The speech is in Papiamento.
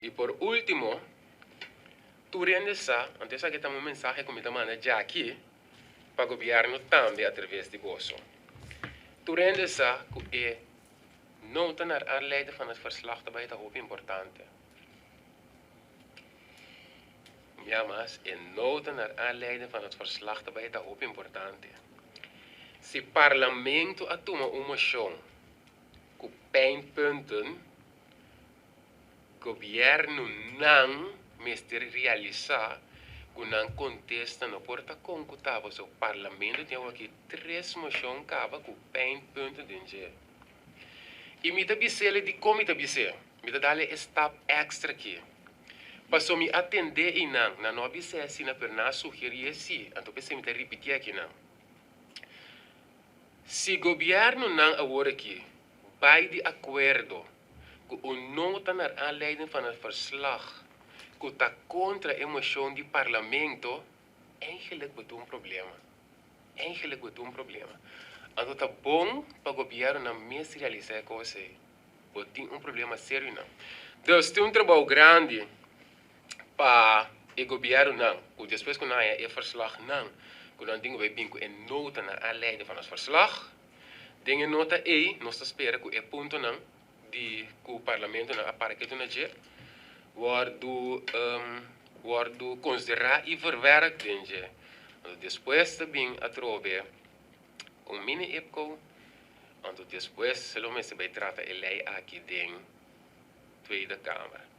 I por último, tur hende sa, anto esaki ta un mensahe ku mi ta manda djaki pa gobièrnu tambe atraves di boso. Tur hende sa ku e nota naar aanleiding van het verslag ta bai ta hopi importante. Ya mas, e nota naar aanleiding van het verslag ta bai ta hopi importante. Si parlamento a tuma un moshon ku pijnpunten, Gobièrnunan mester realisá ku nan kontesta no por ta kon ku ta pasobra parlamento tin awor aki tres moshon kaba ku pijnpunten den dje. I mi ta bis'el dikon mi ta bis'é? Mi ta dal e stap èkstra aki. Pasobra mi a tendé einan, nan no a bis'é asina pero nan a sugerié sí, anto p'esei mi ta ripitié akinan. Si gobièrnunan awor aki bai di akuerdo ku un nota naar aanleiding van het verslag ku ta kontra e moshon di parlamento, eigenlijk bo tin un problema. Eigenlijk bo tin un problema. Anto ta bon pa gobièrnunan mes realisá e kos ei. Bo tin un problema serio nan. Dus tin un trabou grandi pa e gobièrnunan ku despues ku nan haña e verslagnan ku nan tin ku bai bin ku e nota naar aanleiding van het verslag. Den e nota ei nos ta spera ku e puntonan di ku parlamentonan a para ketu na dje wòrdu wòrdu konsiderá i verwerk den dje. Anto despues ta bin atrobe un mini IPCO, anto despues lo mester bai trata e lei aki den Tweede Kamer.